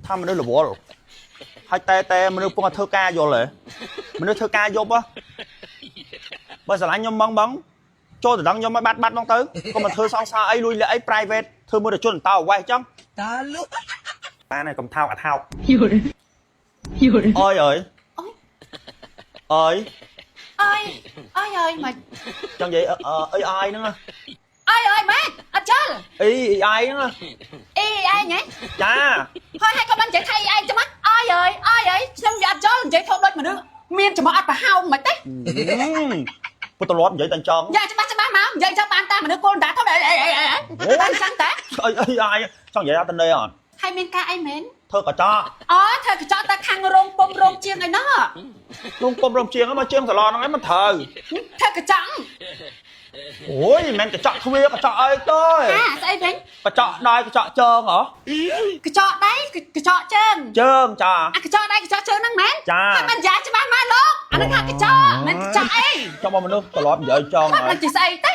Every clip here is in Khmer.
ថាមនុស្សរវល់ហើយតែតែមនុស្សពងតែធ្វើការយល់ហ៎មនុស្សធ្វើការយប់ហ៎បើស្រឡាញ់ខ្ញុំហ្មងហ្មងចូលទៅដល់ខ្ញុំឲ្យបាត់បាត់ហ្មងទៅកុំមកធ្វើសង្សារអីលួយលាក់អី private ធ្វើមើលតែជនតោវ៉េះចឹង តើលក់ បានហើយកុំថោកអាថោក 有人，有人， អើយអើយអើយ អើយអើយអើយមិន ចង់និយាយអីអាយហ្នឹង អើយអើយម៉េចអត់យល់ អីអាយហ្នឹង អីឯងហ៎ ចា ហើយហើយក៏មិននិយាយថាអីឯងចឹងអើយអើយអើយអើយខ្ញុំនិយាយអត់យល់និយាយធ្វើដូចមនុស្សមានចំហអត់ប្រហោងមិនទេ ពុទ្ធលាប់និយាយតែចង់ យ៉ាច្បាស់ច្បាស់មកនិយាយចឹងបានតាមមនុស្សគោលដាធំអីអីអីអីចឹងតា អីអីអាយចង់និយាយអត់ទៅនេះអត់ ហើយមានការអីមែន ធ្វើកញ្ចក់ អូធ្វើកញ្ចក់តែខាងរោងពុំរោងជាងអីណោះ រោងពុំរោងជាងមកជាងសាឡនហ្នឹងឯងមិនត្រូវ ធ្វើកញ្ចក់ អូយមិនមែនកញ្ចក់ទ្វារកញ្ចក់អីទេ អាស្អីវិញ កញ្ចក់ដៃកញ្ចក់ជើងហ៎ កញ្ចក់ដៃកញ្ចក់ជើង ជើងចា អាកញ្ចក់ដៃកញ្ចក់ជើងហ្នឹងមែន ចា ហើយមិនយ៉ាច្បាស់មកលោកអាហ្នឹងថាកញ្ចក់មិនកញ្ចក់អី ចង់មកមនុស្សត្រឡប់និយាយចង់ គាត់មិនជាស្អីទេ ឥ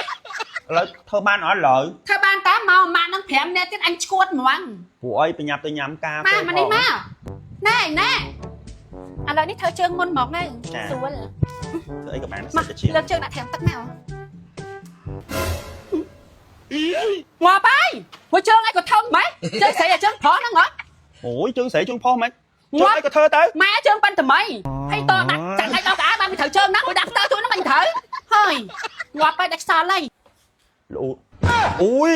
ឡូវធ្វើបានអត់ឡើយ ធ្វើបានតាមកម៉ាក់នឹង5នាក់ទៀតអញឈួតហ្មង ពួកអីបញ្ញាប់ទៅញ៉ាំកា ម៉ាមកនេះមកណែណែឥឡូវនេះធ្វើជើងមុនហ្មងទៅស្រួល ធ្វើអីក៏បាន មក សិតតែជាង លើកជើងដាក់ថែមទឹកមកងាប់ហើយមួយជើងឯងក៏ធំម៉េចជើងស្រីអាជើងប្រុសហ្នឹងហ៎ អូយជើងស្រីជើងផុសម៉េចជើងអីក៏ធ្វើទៅ ម៉ែជើងប៉ិនថ្មីហើយតដាក់ចាក់ឲ្យដល់ក្អាបានមិនត្រូវជើងហ្នឹងមួយដាក់ស្ទើជួយហ្នឹងមិនត្រូវហើយងាប់ហើយដាច់ខ្សលហើយ លូអូយ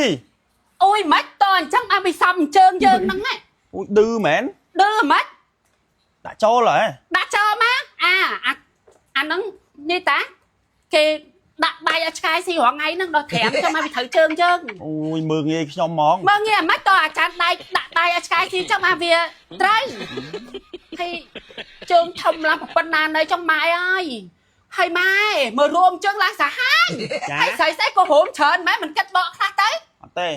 អូយម៉េចតអញ្ចឹងបានវាសំជើងយើងហ្នឹងហ៎ អូយឌឺមែន ឌឺម៉េច ដាក់ចូលហ៎ ដាក់ចោលមកអាអាអាហ្នឹងនេះតាគេដាក់បាយឲ្យឆ្កែស៊ីរាល់ថ្ងៃហ្នឹងដល់ត្រាំចាំមកវាត្រូវជើងយើង អូយមើងងាយខ្ញុំហ្មង មើលងាយអាម៉េចតអាចារ្យដៃដាក់បាយឲ្យឆ្កែស៊ីចាំមកវាត្រូវហើយជើងធំឡើងប៉ុណ្ណានៅចុងម៉ែអើយហើយម៉ែមើលរួមជើងឡើងសាហាវ ចា ហើយស្រីស្អីក៏រួមច្រើនម៉ែមិនគិតបកខ្លះទៅ អត់ទេ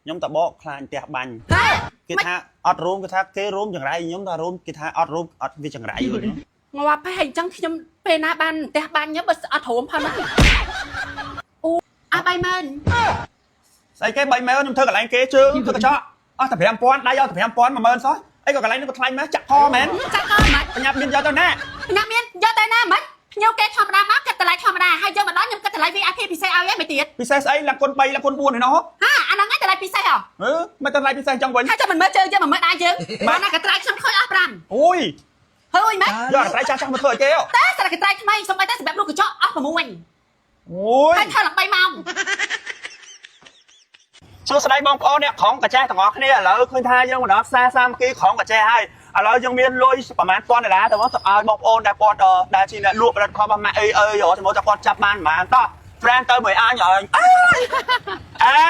ខ្ញុំតបកខ្លាញ់ផ្ទះបាញ់ ហ៎ គេថាអត់រួមគេថាគេរួមចង្រៃខ្ញុំថារួមគេថាអត់រួមអត់វាចង្រៃវិញ ងាប់ហើយអញ្ចឹងខ្ញុំពេលណាបានផ្ទះបាញ់បើអត់រួមផងណាអូអស់30000 ស្អីគេ30000ខ្ញុំធ្វើកន្លែងគេជើងធ្វើកញ្ចក់អស់តែ5000ដៃអស់តែ5000 10000សោះអីក៏កន្លែងនេះក៏ថ្លៃម៉េះចាក់ខមែន ចាក់កមិន បញ្ញាប់មានយកទៅណា ញ៉ាំមានយកទៅណាមិនភ្ញៀវគេធម្មតាមកគិតតម្លៃធម្មតាហើយយើងមកដល់ខ្ញុំគិតតម្លៃ VIP ពិសេសឲ្យឯងមិនទៀត ពិសេសស្អីឡើងគុណ3ឡើងគុណ4ឯណោះ ហាអាហ្នឹងឯងតម្លៃពិសេសហ៎ អឺមិនតម្លៃពិសេសចង់វិញ ហើយចាំមិនមើលជើងយើងមិនមើលដៃយើងមកណាកត្រៃខ្ញុំខូចអស់5 អូយ ហើយមិន យកអាត្រៃចាស់ចាស់មកធ្វើឲ្យគេ តែសារកត្រៃថ្មីសូម្បីតែសម្រាប់រូបកញ្ចក់អស់6 អូយ ហើយថតឡើង3ម៉ោង សួស្តីបងប្អូនអ្នកក្រុងកាចេះទាំងអស់គ្នាឥឡូវឃើញថាយើងមកដល់ផ្សារសាមគ្គីក្រុងកាចេះហើយឥឡូវយើងមានលុយប្រហែល1000ដុល្លារទៅមកទៅឲ្យបងប្អូនដែលគាត់ដែលជាអ្នកលក់ផលិតផលរបស់ម៉ាក់អីអីទៅមកតែគាត់ចាប់បានប្រហែលតោះ friend ទៅមួយអញអើយអើ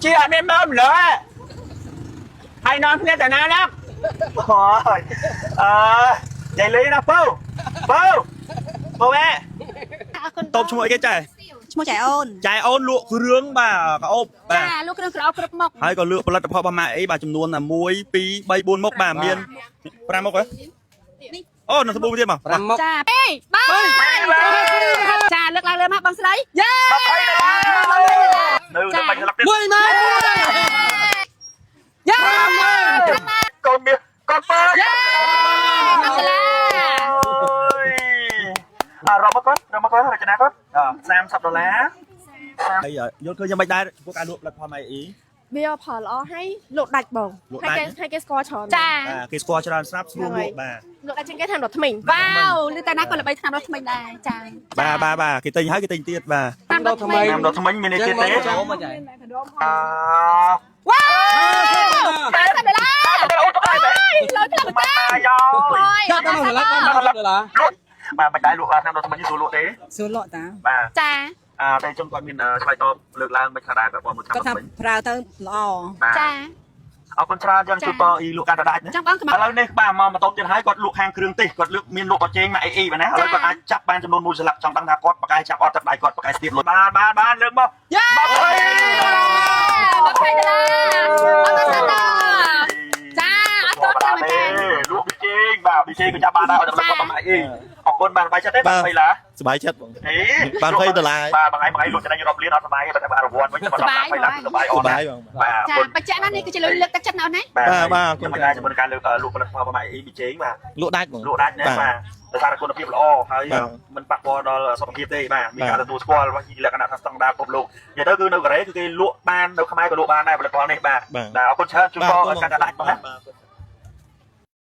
ជាអត់មានមើលម្ល៉េះហើយនាំគ្នាទៅណាណាអូយអឺនិយាយលេងណាពៅពៅពៅអេ អរគុណ តបឈ្មោះអីគេចែ ឈ្មោះចៃអូន ចែអូនលក់គ្រឿងបាទកោបបាទ ចាលោកគ្រឿងក្រអូបគ្រប់មុខ ហើយក៏លក់ផលិតផលរបស់ម៉ាក់អីបាទចំនួនតែ1 2 3 4មុខបាទមាន5មុខហ៎អូនៅសាប៊ូទៀតមក 5មុខ ចា2 3ចាលើកឡើងលើមកបងស្រីយេ នៅនៅបាញ់ស្លាប់ទៀត មួយម៉ែ យេ កូនមាសកូនបើ យេ10ដុល្លារ អូយអរមកកូនរមកកូនរចនាកូន30ដុល្លារហើយយល់ឃើញយ៉ាងម៉េចដែរចំពោះការលក់ផលិតផលម៉ាក់អី វាផលល្អហើយលក់ដាច់បង លក់ដាច់ ហើយគេហើយគេស្គាល់ច្រើន ចា បាទគេស្គាល់ច្រើនស្រាប់ស្រួលលក់បាទ លក់ដាច់ជាងគេតាមរត់ថ្មី វ៉ាវឮតែណាក៏ល្បីឆ្នាំរត់ថ្មីដែរចា បាទបាទបាទគេទិញហើយគេទិញទៀតបាទ តាមរត់ថ្មី តាមដល់ថ្មីមាននេះទៀតទេ ចូលមកចៃ អ វ៉ាវ50ដុល្លារ អូទៅហើយ លុយផ្លូវ ម៉ា តា យ៉យ អូយ ចាប់ដល់មកឡា10ដុល្លារ លក់បាទមិនដែរលក់តាមដល់ថ្មីស្រួលលក់ទេ សួរលក់តា បាទ ចា អើតែចុងគាត់មានឆ្លើយតបលើកឡើងមិនថាដែរបងមួយ គាត់ថា ឆ្នាំវិញ ប្រើទៅល្អ បាទ ចា អរគុណច្រើនយ៉ាងជួយតអ៊ីលក់កាន់តែដាច់ណា ចង់បងកម្ ឥឡូវនេះបាទមកបន្ទប់ទៀតហើយគាត់លក់ខាងគ្រឿងទេសគាត់លក់មានលក់អត់ជេងមកអីអ៊ីបាទណាឥឡូវគាត់អាចចាប់បានចំនួនមួយស្លាកចង់ដឹងថាគាត់បកកាយចាប់អត់ទឹកដៃគាត់បកកាយស្ទាបលុយបាទបាទបាទលើកមក យេ 20 20ដុល្លារអរគុណចាអរគុណតាមមែន លក់ប៊ីចេងបាទប៊ីចេងក៏ចាប់បានដែរអត់ទឹកគាត់មកអ៊ីអរគុណ គុណបាទសប្បាយចិត្តទេបាទ20ឡា សប្បាយចិត្តបង អេ បាន20ដុល្លារ បាទមួយថ្ងៃមួយថ្ងៃលក់ចំណេញរាប់លានអត់សប្បាយទេតែបានរង្វាន់វិញតែបាន20ឡាសប្បាយអ ស ត់ ប្បាយបង បាទ ចាបញ្ជាក់ណានេះគឺជាលុយលើកទឹកចិត្តណាអូនណា បាទ បាទអរគុណ ខ្ញុំដែរជាមួយនឹងការលើកលក់ផលិតផលប្រមាណអ៊ីប៊ីជេងបាទ លក់ដាច់បង លក់ដាច់ណាបាទដោយសារតែគុណភាពល្អហើយ បាទ មិនប៉ះពាល់ដល់សុខភាពទេបាទមាន បាទ ការទទួលស្គាល់របស់លក្ខណៈថាស្តង់ដារពិភពលោកនិយាយទៅគឺនៅកូរ៉េគឺគេលក់បាននៅខ្មែរក៏លក់បានដែរផលិតផលនេះបាទ បាទ បាទអរគុណច្រើនជួន បាទ ក៏កាន់តែដាច់បងណា បាទ